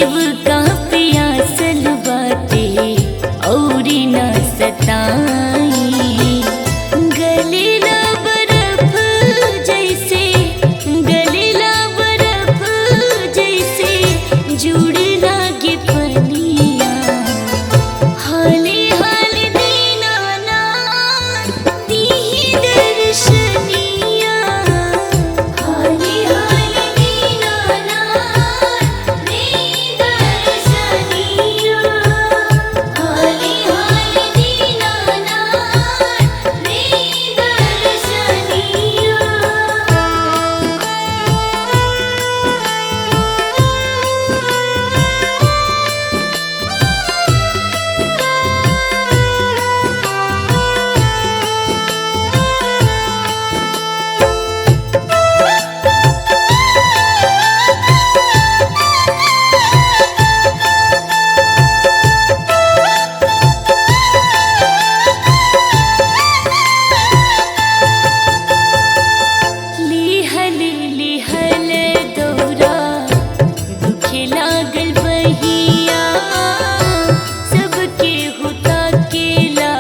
सेव का पियासल बाटे औरी न सताई। गलेला बर्फ जैसे, गलेला बर्फ जैसे जुड़ लागे पनिया। हाले हाले दीनानाथ दीहि दर्शनिया। हाले हाले दीनानाथ दीहि दर्शनिया। हाले हाले दीनानाथ दीहि दर्शनिया। लिहल लिहल दौरा दुखे लागल बहिया। सबके हुता केला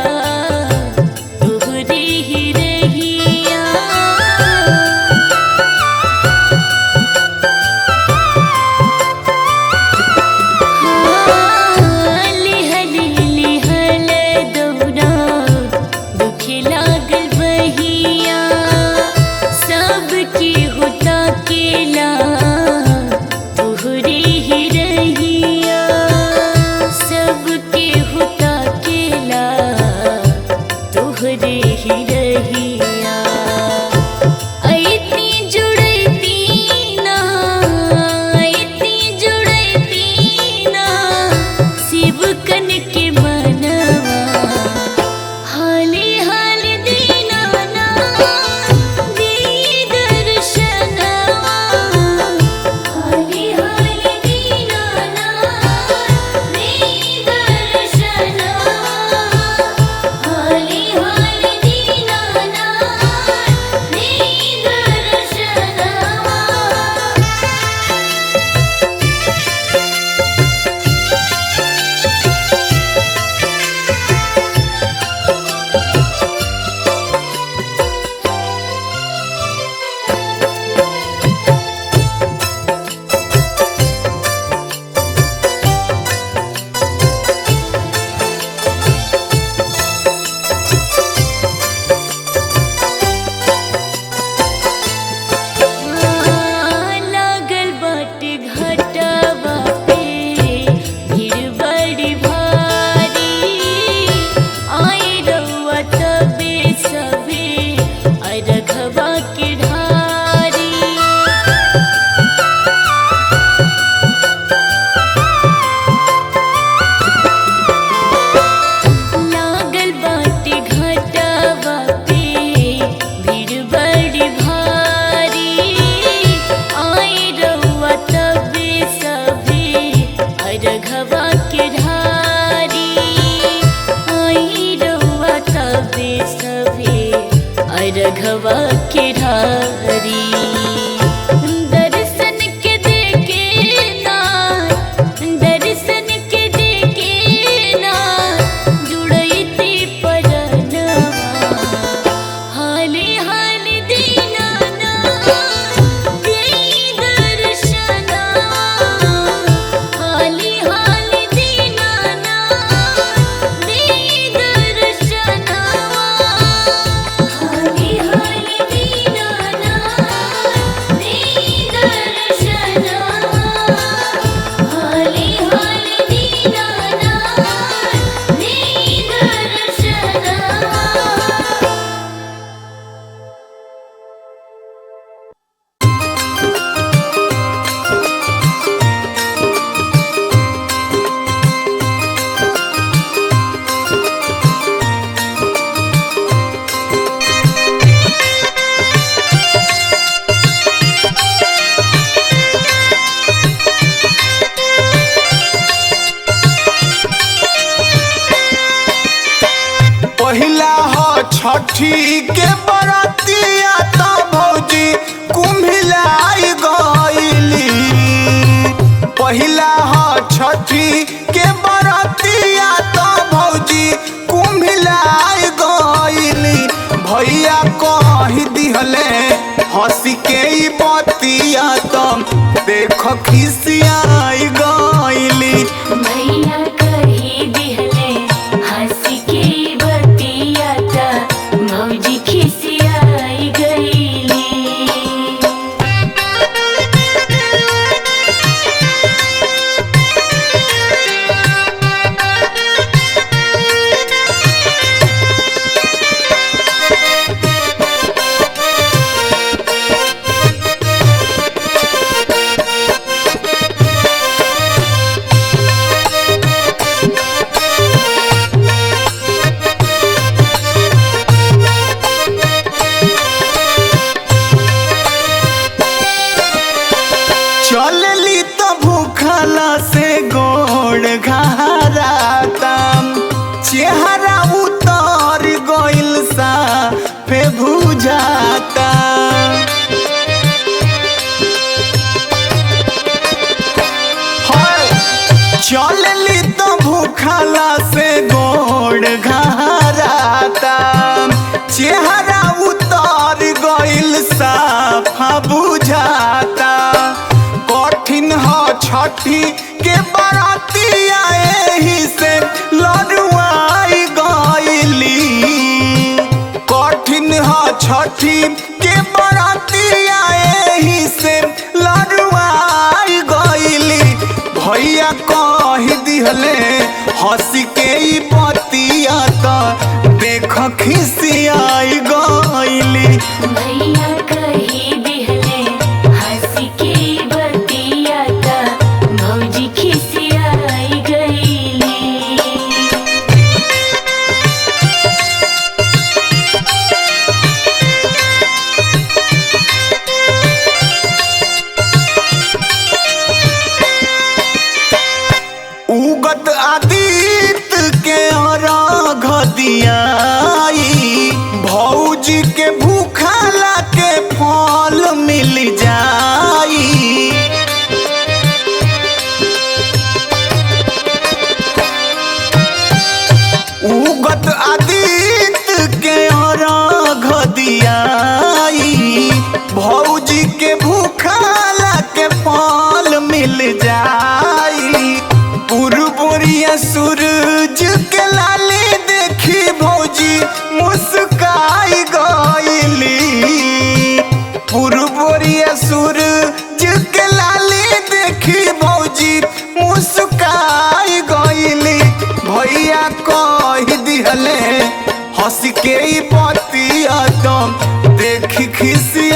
तोहरे ही रहिया। लिहल लिहल दौरा दुखे लागल बहिया। सबके होता केला तोहरे ही रहिया। सबके होता केला तोहरे ही रहिया। ऐती जुड़ैती ना, ऐती जुड़ैती ना शिवकन के मनवा। हाले हाले दीनानाथ दीहि दर्शनवा। हाले हाले दीनानाथ दीहि दर्शनवा। हाले हाले दीनानाथ दीहि दर्शनवा। लागल बाट घाटवा पे भीड़ बड़ी भारी। आई रउआ तबे सबे अरघवा के ढारी। लागल बाटे घाटवा पे भीड़ बड़ी भारी। आई रउआ तबे सबे अरघवा के ढारी। आई रउआ तबे सबे अरघवा के ढारी। दर्शन के देखे ना, दर्शन के देखे ना जुड़ैती परनवा। हाले हाले दीनानाथ दीहि दर्शनवा। हाले हाले दीनानाथ दीहि दर्शनवा। हाले हाले दीनानाथ दीहि दर्शनवा। हाले हाले दीनानाथ दीहि दर्शनवा। पहिला ह छठी के बरतिया त भौजी कुम्हिलाई गईली। पहिला ह छठी के बरतिया तो भौजी कुम्हिलाय गइली। भैया कही दिहले हंसी के ई बतिया तो देख खिसियाई गइली। भैया कही दिहले हंसी के बतिया ता भौजी खिसियाई गईली। चलली तो भूखला से गोड़ घाराता, चेहरा उतर गइल सा फे भुजाता। हाय, चलली तो भूखला से गोड़ घाराता, चेहरा उतर गइल साफा बुझाता। कठिन ह छठी के बरातिया एही से लड़ुआई गइली। कठिन ह छठी के बरातिया एही से लड़ुआई गइली। भैया कही दिहले हंसी के ई बतिया तो देख खिसियाई गइली। भैया कही दिहले हंसी के बतिया ता भौजी खिसियाई गईली। उगत आदित्य के अर्घ दियाई, भौजी के भूखला के फल मिल जाई। उगत आदित्य के अर्घ दियाई, भौजी के भूखला के फल मिल जाई। पुरबोरिया सूरज के लाली देखी भौजी मुस्काई गइली। पुरबोरिया सूरज के लाली देखी भौजी मुस्काई गइली। भैया कही दिहले हंसी के ई बतिया तो देख खिसियाई